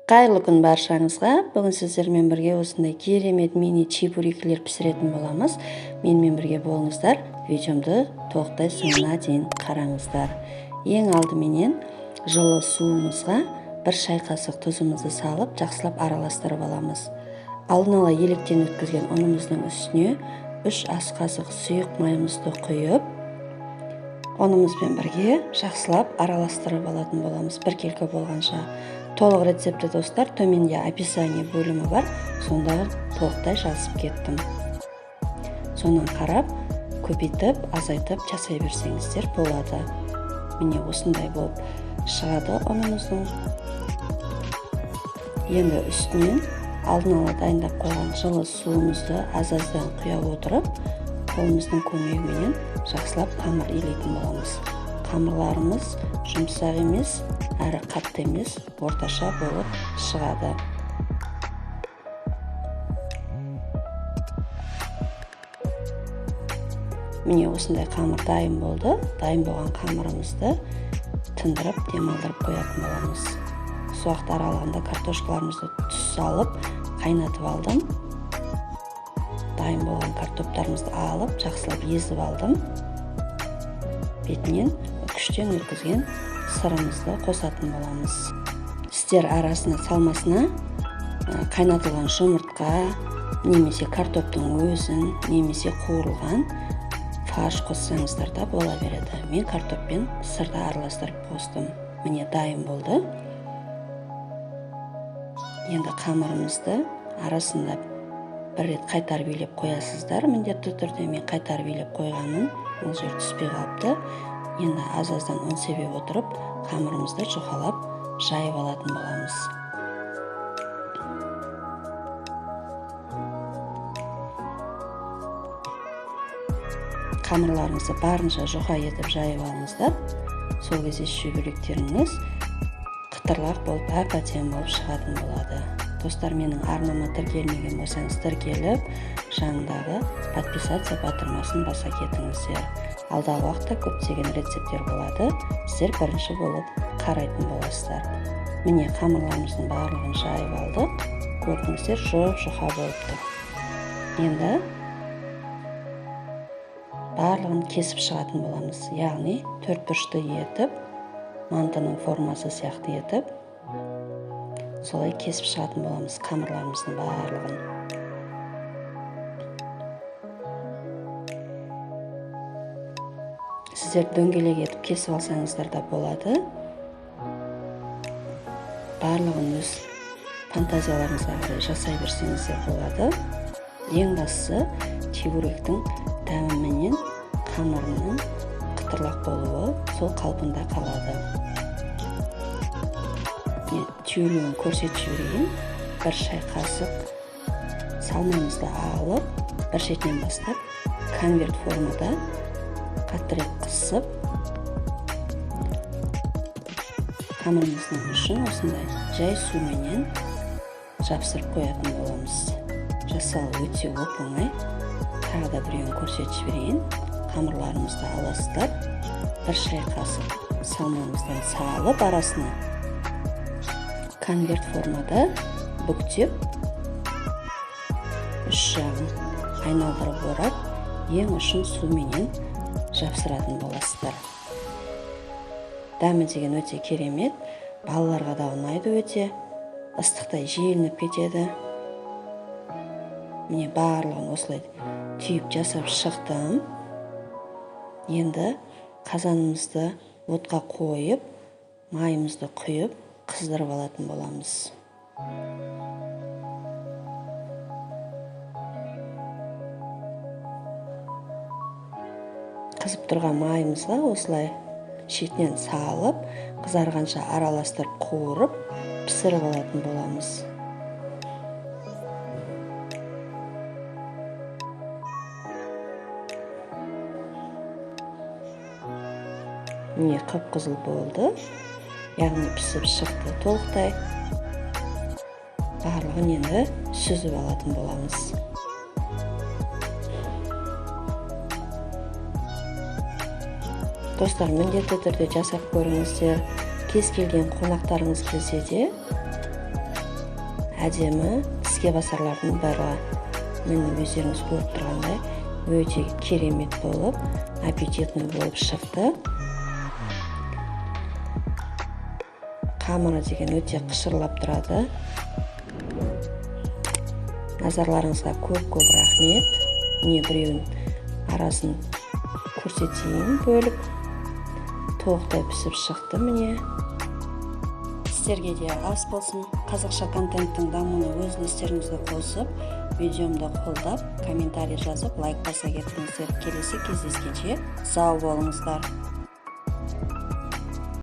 Қайырлы күн баршаңызға. Бүгін сіздермен бірге осындай керемет мини чебурекилер пісіретін боламыз. Менімен бірге болыңыздар. Видеомды толықтай соңына дейін қараңыздар. Ең алдыменен жылы суымызға бір шай қасық тұзымызды салып, жақсылап араластырып аламыз. Алдын ала електен өткізген ұнымыздың үстіне 3 ас қасық сұйық майымызды құйып, ұнымызбен бірге жақсылап араластырып алатын боламыз, біркелкі болғанша. Толық рецепті, достар, төменде описание бөлімі бар, сонда толықтай жазып кеттім. Сонан қарап, көбейтіп, азайтып жасай берсеңіздер болады. Міне осындай болып шығады ұнымыздың. Енді үстінен алдын ала дайындап қойған жылы суымызды аз-аздан құя отырып, қолымыздың көмегіменен жақсылап қамыр илейтін боламыз. Қамырларымыз жұмсақ емес, әрі қатты емес, орташа болып шығады. Міне осындай қамыр дайын болды. Дайын болған қамырымызды тындырып, демалдырып қоятын боламыз. Осы уақыт аралығында картошкаларымызды тұз салып, қайнатып алдым. Дайын болған картоптарымызды алып, жақсылап езіп алдым. Бетінен күштен өткізген сырымызды қосатын боламыз. Сіздер арасына салмасына қайнатылған жұмыртқа, немесе картоптың өзін, немесе қуырылған фарш қоссаңыздар да бола береді. Мен картоп пен сырды араластырып қостым. Міне дайын болды. Енді қамырымызды арасында бір рет қайтарып илеп қоясыздар. Міндетті түрде мен қайтарып илеп қойғанмын, ол жер түспей қалыпты. Енді аз-аздан ұн себе отырып, қамырымызды жұқалап жайып алатын боламыз. Қамырларыңызды барынша жұқа етіп жайып алыңыздар. Сол кезде шүберектеріңіз қытырлақ болып, әп-әдемі болып шығатын болады. Достар, менің арнама тіркелмеген болсаңыз, тіркеліп, жанындағы подписаться батырмасын баса кетіңіздер. Алдағы уақытта көптеген рецепттер болады, сіздер бірінші болып қарайтын боласыздар. Міне қамырларымыздың барлығын жайып алдық. Көрдіңіздер, жұп-жұқа болып тұр. Енді барлығын кесіп шығатын боламыз. Яғни төрт бұрышты етіп, мантының формасы сияқты етіп, солай кесіп шығатын боламыз қамырларымыздың барлығын. Сіздер дөңгелек етіп кесіп алсаңыздар да болады. Барлығын өз фантазияларыңызға қарай жасай берсеңіздер болады. Ең бастысы чебуректің дәміменен қамырының қытырлақ болуы сол қалпында қалады. Міне түйілуін көрсетіп жіберейін. Бір шай қасық салмамызды алып, бір шетінен бастап конверт формада қаттырақ қысып, қамырымыздың ұшын осындай жай суменен жапсырып қоятын боламыз. Жасалу өте оп-оңай. Тағы да біреуін көрсетіп жіберейін. Қамырларымызды аласыздар, бір шай қасық салмамыздан салып, арасына конверт формада бүктеп, үш жағын айналдырып орап, ең ұшын суменен жапсыратын боласыздар. Дәмі деген өте керемет, балаларға да ұнайды, өте ыстықтай желініп кетеді. Міне барлығын осылай түйіп жасап шықтым. Енді қазанымызды отқа қойып, майымызды құйып, қыздырып алатын боламыз. Қызып тұрған майымызға осылай шетінен салып, қызарғанша араластырып, қуырып, пісіріп алатын боламыз. Міне қып-қызыл болды, яғни пісіп шықты толықтай. Барлығын енді сүзіп алатын боламыз. Достар, міндетті түрде жасап көріңіздер. Кез келген қонақтарыңыз келсе де Әдемі тіске басарлардың барлығы, міне, өздеріңіз көріп тұрғандай, өте керемет болып, аппетитный болып шықты. Қамыры деген өте қышырлап тұрады. Назарларыңызға көп-көп рахмет. Міне, біреуін арасын көрсетейін бөліп. Толықтай пісіп шықты, міне. Сіздерге де ас болсын! Қазақша контенттің дамуына өз үлестеріңізді қосып, видеомды қолдап, комментарий жазып, лайк баса кетіңіздер. Келесі кездескенше сау болыңыздар!